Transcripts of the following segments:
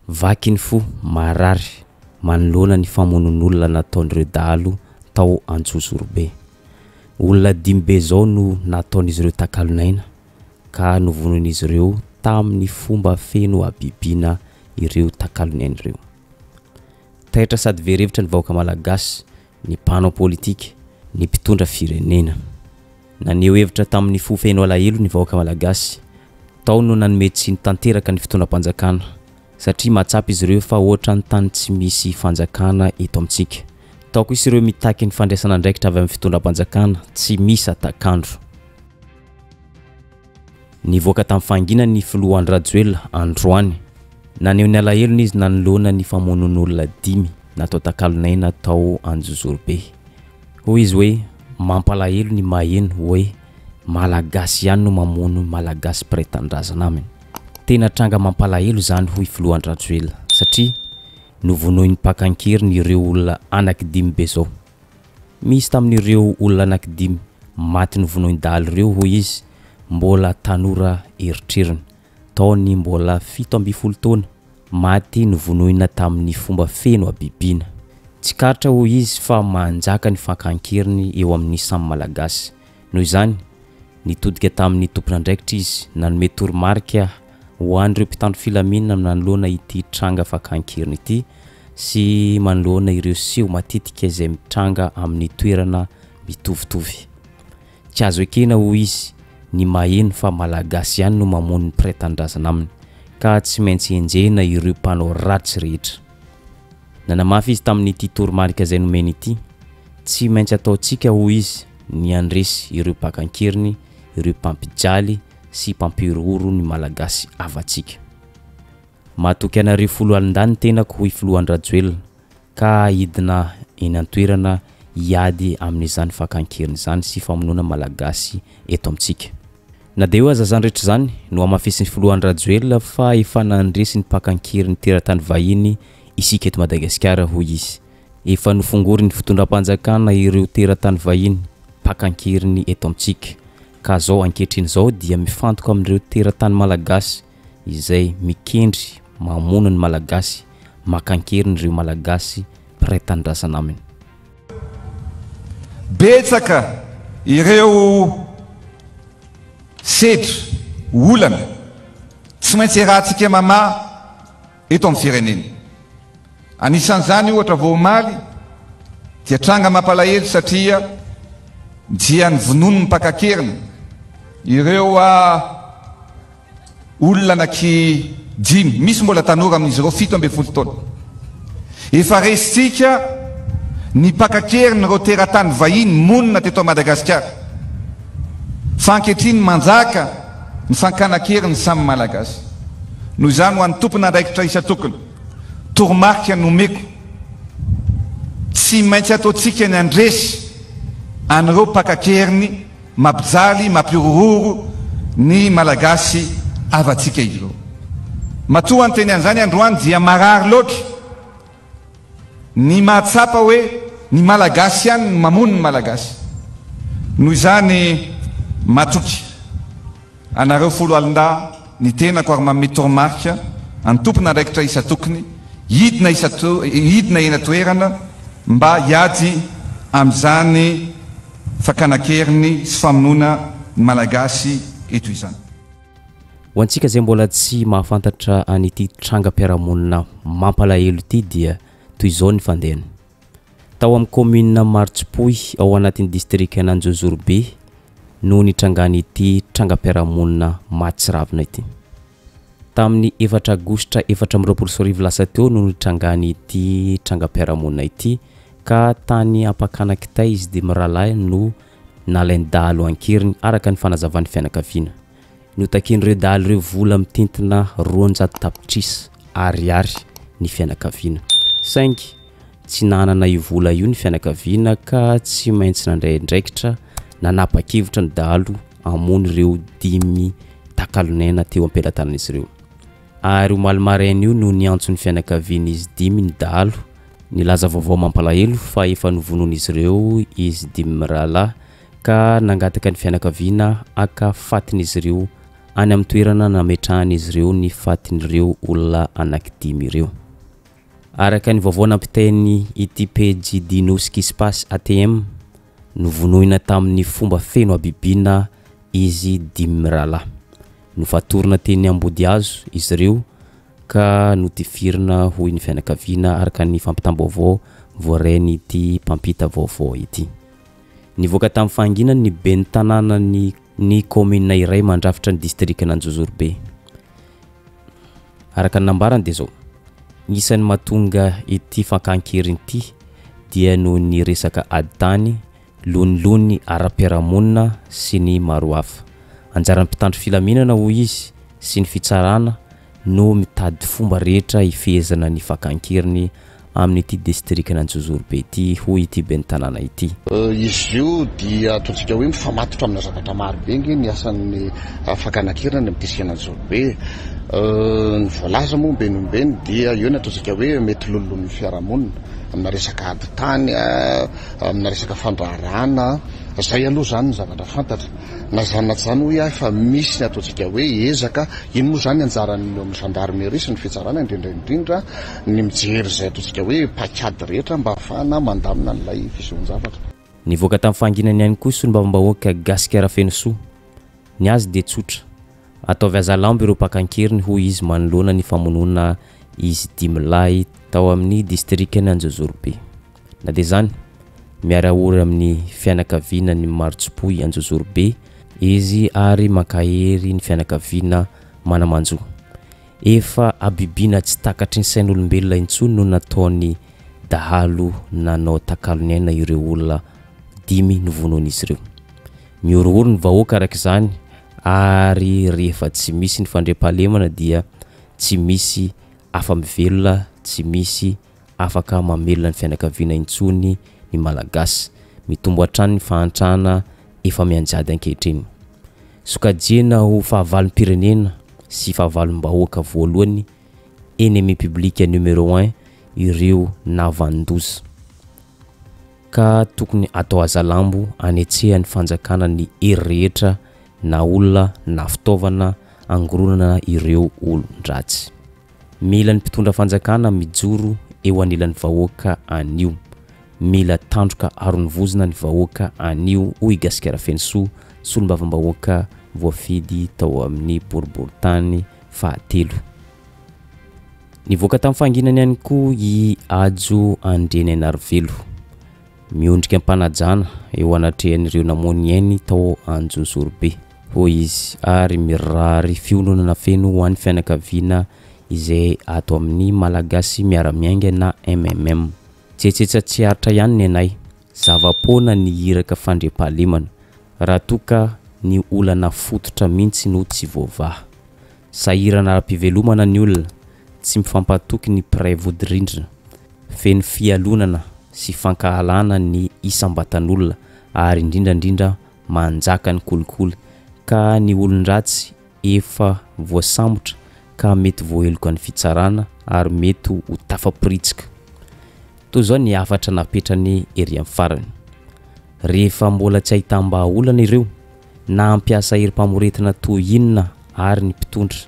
Vaky ny fo, marary manoloana ny famonoan'olona nataon'ireo dahalo tao Anjozorobe. Olona dimy be izao no nataon'izy ireo takalon'aina ka novonoin'izy ireo tamin'ny fomba feno habibiana ireo takalon'aina ireo. Taitra sady very hevitra ny vahoaka malagasy, ny mpanao politika, ny mpitondra firenena. Naneho hevitra tamin'ny fo feno alahelo ny vahoaka malagasy. Tao no nanome tsiny tanteraka ny fitondram-panjakana, satria mahatsapa izy ireo fa ohatran'ny tany tsy misy fanjakana eto amintsika. Tao kosa ireo mitaky ny fandraisana andraikitra avy amin'ny fitondram-panjakana tsy misy hatak'andro. Nivoaka tamin'ny fahanginany ny filoha Andry Rajoelina androany. Naneho ny alahelony izy nanoloana ny famonoan'olona dimy natao takalon'aina tao Anjozorobe. Hoy izy hoe mampalahelo ny maheno hoe Malagasy ihany no mamono Malagasy mpiray tanindrazana aminy. Tena tranga mampalahelo izany hoy filoha Andry Rajoelina satria novonoin'ny mpaka an-keriny ireo olona anakidimy be zao. Misy tamin'ireo olona anakidimy maty novonoin'ny dahalo ireo hoy izy mbola tanora eritreriny, tao ny mbola 17 taona, maty novonoina tamin'ny fomba feno habibiana. Tsikaritra hoy izy fa manjaka ny fankan-keriny eo amin'ny samy Malagasy. Noho izany, nitodika tamin'ny tompon'andraikitra izy nanome toromarika ho an'ireo mpitandro filaminana manoloana ity tranga fakan-keriny ity sy manoloana ireo seho matetika izay mitranga amin'ny toerana mitovitovy. Tsy azo ekena hoy izy ny maheno fa Malagasy ihany no mamono ny mpiray tanindrazana aminy ka tsy maintsy henjehina ireo mpanao ratsy rehetra. Nanamafy izy tamin'ity toromarika izay nomeny ity, tsy maintsy ataontsika hoy izy ny handresy ireo mpaka an-keriny, ireo mpampijaly sy mpampihorohoro ny Malagasy havantsika. Matoky anareo foloalindahy ny tenako hoy Filoha Andry Rajoelina ka hidina eny an-toerana hiady amin'izany fakan-keriny izany sy famonoana Malagasy eto amintsika. Na dia eo aza izany rehetra izany, nohamafisin'ny Filoha Andry Rajoelina fa efa nandresy ny mpaka an-keriny teratany vahiny isika eto Madagasikara, hoy izy. Efa nofongorin'ny fitondram-panjakana ireo teratany vahiny mpaka an-keriny eto amintsika, ka zao ankehitriny izao dia mifantoka amin'ireo teratany Malagasy izay mikendry mamono ny Malagasy, maka an-keriny ireo Malagasy mpiray tanindrazana aminy. Betsaka ireo sedra, olana tsy maintsy iarahantsika mamaha eto amin'ny firenena. Anisan'izany ohatra vao omaly dia tranga mampalahelo satria dia novonoin'ny mpaka an-keriny ireo Olona anaky dimy, misy mbola tanora amin'izy ireo, 17 taona. Efa resintsika ny mpaka an-keriny ireo teratany vahiny monina teto Madagasikara. Fa ankehitriny manjaka ny fankana an-keriny samy Malagasy. Noho izany ho an'ny tompon'andraikitra isan-tokony, toromarika nomeko, tsy maintsy ataontsika ny handresy an'ireo mpaka an-keriny Mampijaly, mampihorohoro ny Malagasy havantsika ireo. Matoa niteny an'izany androany dia marary loatra ny mahatsapa hoe ny Malagasy ihany no mamono ny Malagasy. Noho izany matoky anareo foloalindahy ny tenako ary manome toromarika an'ny tompon'andraikitra isan-tokony hidina hidina eny an-toerana mba hiady amin'izany fakana an-keriny sy famonoana ny Malagasy eto izany. Ho antsika izay mbola tsy mahafantatra an'ity trangam-piarahamonina mampalahelo ity dia toy izao ny fandehany. Tao amin'ny kaominina Marotsipoy ao anatin'ny distrikan'Anjozorobe no nitrangan'ity trangam-piarahamonina mahatsiravina ity. Tamin'ny efatra agositra 2024 lasa teo no nitrangan'ity trangam-piarahamonina ity ka tany Ampakana kitay izy dimy rahalahy no nalain'ny dahalo an-keriny araka ny fanazavan'ny fianakaviana. Notakian'ireo dahalo ireo vola mitentina 200 tapitrisa ariary ny fianakaviana. Saingy tsy nanana io vola io ny fianakaviana ka tsy maintsy nandray andraikitra nanapa-kevitra ny dahalo hamono ireo dimy takalon'aina teo am-pelatanan'izy ireo. Ary omaly maraina io no niantso ny fianakavian'izy dimy ny dahalo, nilaza vaovao mampalahelo fa efa novonoin'izy ireo izy dimy mirahalahy ka nangataka ny fianakaviana haka fatin'izy ireo any amin'ny toerana nametrahan'izy ireo ny fatin'ireo olona anankidimy ireo. Araka ny vaovao nampitain'ny ity pejy Dino Skispace ATM, novonoina tamin'ny fomba feno habibiana izy dimy mirahalahy. Nofatorina teny Ambodihazo izy ireo ka notifirina hoy ny fianakaviana araka ny fampitam-baovao voarain'ity mpampita vaovao ity. Nivoaka tamin'ny fahanginany ny ben'ny tanànan'ny ny kaominina iray mandrafitra ny distrikan'Anjozorobe. Araka ny nambarany dia izao, isan'ny mahatonga ity fankan-keriny ity dia noho ny resaka ady tany, lonilony ara-piarahamonina sy ny maro hafa. Anjaran'ny mpitandro filaminana hoy izy sy ny fitsarana no mitady fomba rehetra hifehezana ny fakan-keriny amin'ity distrikan'Anjozorobe ity, hoy ity ben'ny tanàna ity. Izy io dia ataontsika hoe mifamatotra amina zavatra maro be ange ny asan'ny fakana an-keriny any amin'ny distrikan'Anjozorobe. Ny voalaza moa be noho be dia eo ny ataontsika hoe mety lololon'ny fiarahamonina amina resaka ady tany, amina resaka fandraharahana, izay aloha izany ny zavatra fantatra. Na izany na tsy izany hoy aho fa misy ny ataontsika hoe ezaka, iny moa izany anjaran'ny eo amin'ny gendarmerie sy ny fitsarana indrindra indrindra ny mijery izay ataontsika hoe paikady rehetra mba hahafahana mandamina an'ilay fisehoan-javatra. Nivoaka tamin'ny fahanginany ihany koa solombavambahoaka Gasikara Fenosoa. Ny azy dia tsotra. Ataovy hazalambo ireo mpaka an-keriny hoy izy manoloana ny famonoana izy dimy lahy tao amin'ny distrikan'i Anjozorobe. Na dia izany, miara-ory amin'ny fianakaviana ny Marotsipoy Anjozorobe izy ary mankahery ny fianakaviana mana-manjo. Efa habibiana tsy takatry ny sain'olombelona intsony no nataon'ny dahalo nanao takalon'aina ireo olona dimy novonoin'izy ireo. Mihorohoro ny vahoaka araka izany ary rehefa tsy misy ny fandriampahalemana dia tsy misy afa-mivelona, tsy misy afaka mamelona ny fianakaviana intsony ny Malagasy. Mitombo hatrany ny fahantrana efa mianjady ankehitriny. Sokajiana ho fahavalom-pirenena sy fahavalom-bahoaka voalohany, ennemi public numéro un, ireo nahavanon-doza. Ka tokony atao hazalambo anetsehan'ny fanjakana ny hery rehetra na olona na fitaovana angoronana ireo olon-dratsy. Mila ny mpitondra fanjakana mijoro eo anilan'ny vahoaka anio. Mila tandroka aron'ny vozona ny vahoaka anio, hoy i Gasikara Fenosoa, solombavambahoaka voafidy tao amin'ny boriborintany fahatelo. Nivoaka tamin'ny fahanginany ihany koa i Hajo Andrianainarivelo. Miondrika am-panajana eo anatrehan'ireo namoy ny ainy tao Anjozorobe, hoy izy, ary mirary fiononana feno ho an'ny fianakaviana izay ato amin'ny Malagasy Miara-Miainga na MMM. Tsetsetsa tsy aritra ihany ny anay, zava-poana ny iraka fandriampahalemana, raha toa ka ny olana fototra mihitsy no tsy voavaha. Sahirana ara-pivelomana ny olona, tsy mifampatoky ny mpiray vodirindrina. Feno fialonana sy fankahalana ny isam-batan'olona ary indrindra indrindra manjaka ny kolikoly ka ny olon-dratsy efa voasambotra ka mety voaheloka ny fitsarana ary mety ho tafaporitsika. Toy izao ny hafatra napetrany ery amin'ny farany. Rehefa mbola tsy ahitam-bahaolana ireo, na hampiasa herim-pamoretana toy inona ary ny mpitondra,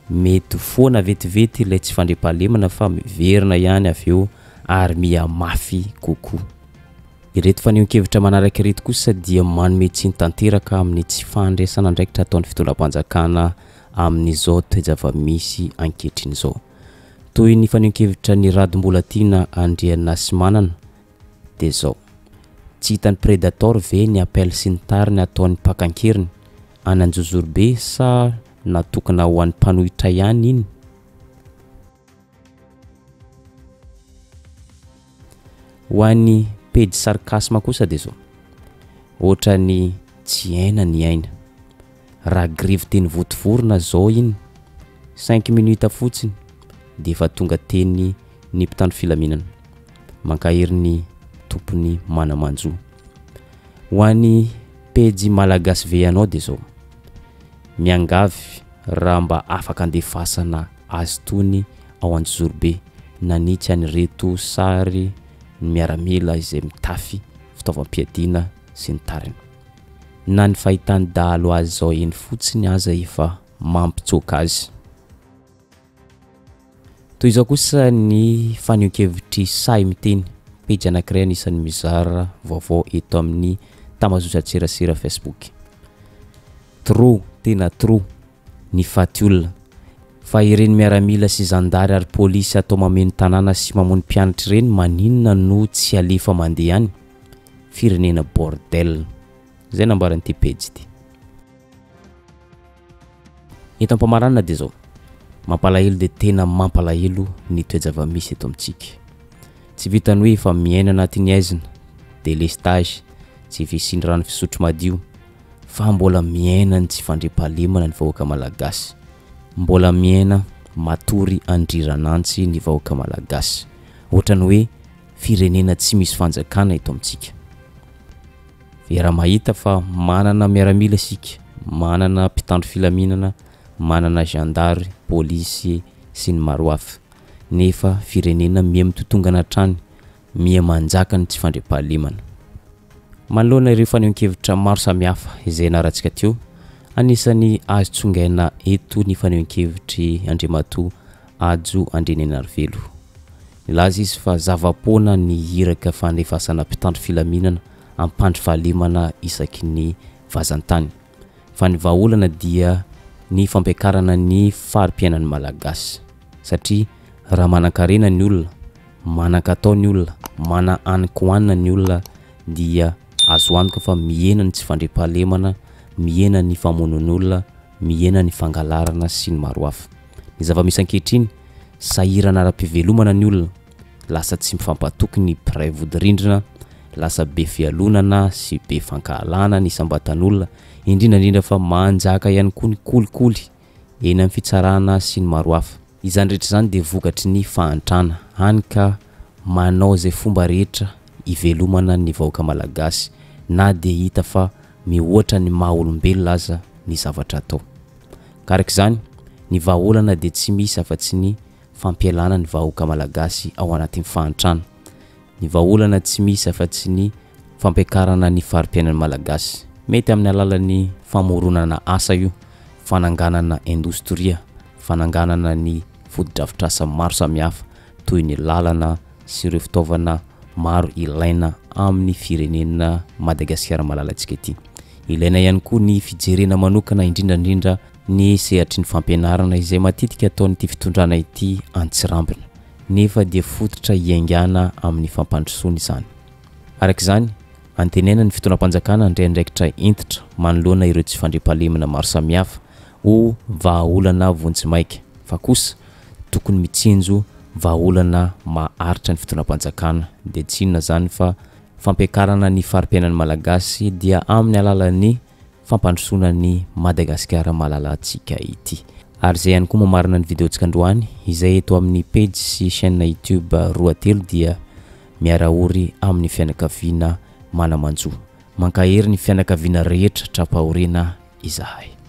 Mety ho foana vetivety ilay tsy fandriampahalemana fa miverina ihany avy eo ary miha mafy kokoa. Ireto fanehoan-kevitra manaraka ireto kosa dia manome tsiny tanteraka amin'ny tsy fandraisana andraikitra ataon'ny fitondram-panjakana amin'izao toe-java-misy ankehitriny izao. Toy ny fanehoan-kevitra ny Rado Mbolatiana Andrianasimanana dia izao, Tsy hitan'ny Predator ve ny appel sy ny tariny ataon'ny mpaka an-keriny any Anjozorobe sa natokana ho an'ny mpanohitra ihany iny? Ho an'ny pejy sarcasme kosa dia zao, ohatran'ny tsy aina ny aina. Raha grevy teny Vontovorona zao iny, cinq minutes fotsiny dia efa tonga teny ny mpitandro filaminana. Mankahery ny tompony mana-manjo. Ho an'ny pejy Malagasy Veillanao dia zao, miangavy raha mba afaka andefasana azy tony ao Anjozorobe nanitsy an'ireto sary ny miaramila izay mitafy fitaovam-piadiana sy ny tariny. Na ny fahitan'ny dahalo azy izao eny fotsiny aza efa mampitsoaka azy. Toy izao kosa ny fanehoan-kevitr'i Sahy Miteny, pejy anankiray anisan'ny mizara vaovao eto amin'ny tambazotran-tserasera Facebook. Trop, tena trop, ny faty olona. Fa ireny miaramila sy zandary ary polisy atao mameno tanàna sy mamono mpianatra ireny maninona no tsy alefa mandeha any? Firenena bordel. Izay nambaran'ity pejy ity. Eto am-pamaranana dia izao, mampalahelo dia tena mampalahelo ny toe-java-misy eto amintsika. Tsy vitan'ny hoe efa miaina anatin'ny haizina, délestage, tsy fisian'ny rano fisotro madio, fa mbola miaina ny tsy fandriampahalemana ny vahoaka malagasy. Mbola miaina matory andriran'antsy ny vahoaka malagasy. Ohatran'ny hoe firenena tsy misy fanjakana eto amintsika. Iaraha mahita fa manana miaramila isika, manana mpitandro filaminana, manana zandary, polisy sy ny maro hafa. Nefa firenena miha mitotongana hatrany, miha manjaka ny tsy fandriampahalemana. Manoloana ireo fanehoan-kevitra maro samihafa izay narantsika teo, anisan'ny azo tsongaina eto ny fanehoan-kevitr'i Andriamatoa Hajo Andrianainarivelo. Nilaza izy fa zava-poana ny iraka fandefasana mpitandro filaminana hampandry fahalemana isaky ny vazan-tany, fa ny vahaolana dia ny fampiakarana ny fari-piainan'ny Malagasy, satria raha manan-karena ny olona, manan-katao ny olona, mana-hanin-kohanina ny olona dia azo antoka fa mihena ny tsy fandriampahalemana, mihena ny famonoan'olona, mihena ny fangalarana sy ny maro hafa. Ny zava-misy ankehitriny, sahirana ara-pivelomana ny olona, lasa tsy mifampatoky ny mpiray vodirindrina, lasa be fialonana sy be fankahalana ny isam-batan'olona, indrindra indrindra fa manjaka ihany koa ny kolikoly eny amin'ny fitsarana sy ny maro hafa. Izany rehetra izany dia vokatry ny fahantrana, hany ka manao izay fomba rehetra hivelomana ny vahoaka malagasy na dia hita fa mihoatra ny maha olombelona aza ny zavatra atao. Ka araka izany, ny vahaolana dia tsy misy afa-tsy ny fampialana ny vahoaka malagasy ao anatin'ny fahantrana. Ny vahaolana tsy misy afa-tsy ny fampiakarana ny fari-piainan'ny Malagasy. Mety amin'ny alalan'ny famoronana asa io, fananganana indostria, fananganana ny fotodrafitrasa maro samihafa toy ny lalana sy ireo fitaovana maro ilaina amin'ny firenena Madagasikara malalantsika ity. Ilaina ihany koa ny fijerena manokana indrindra indrindra ny sehatry ny fampianarana izay matetika ataon'ity fitondrana ity antsirambina nefa dia fototra hiaingàna amin'ny fampandrosoana izany. Araka izany, antenaina ny fitondram-panjakana handray andraikitra hentitra manoloana ireo tsy fandriampahalemana maro samihafa ho vahaolana vonjimaika fa kosa tokony mitsinjo vahaolana maharitra ny fitondram-panjakana dia tsy inona izany fa fampiakarana ny fari-piainan'ny Malagasy dia amin'ny alalan'ny fampandrosoana an'i Madagasikara malalantsika ity. Ary izay ihany koa mamarana ny videontsika androany, izay eto amin'ny pejy sy chaîne YouTube roa telo dia miara-ory amin'ny fianakaviana mana-manjo. Mankahery ny fianakaviana rehetra tra-pahoriana izahay.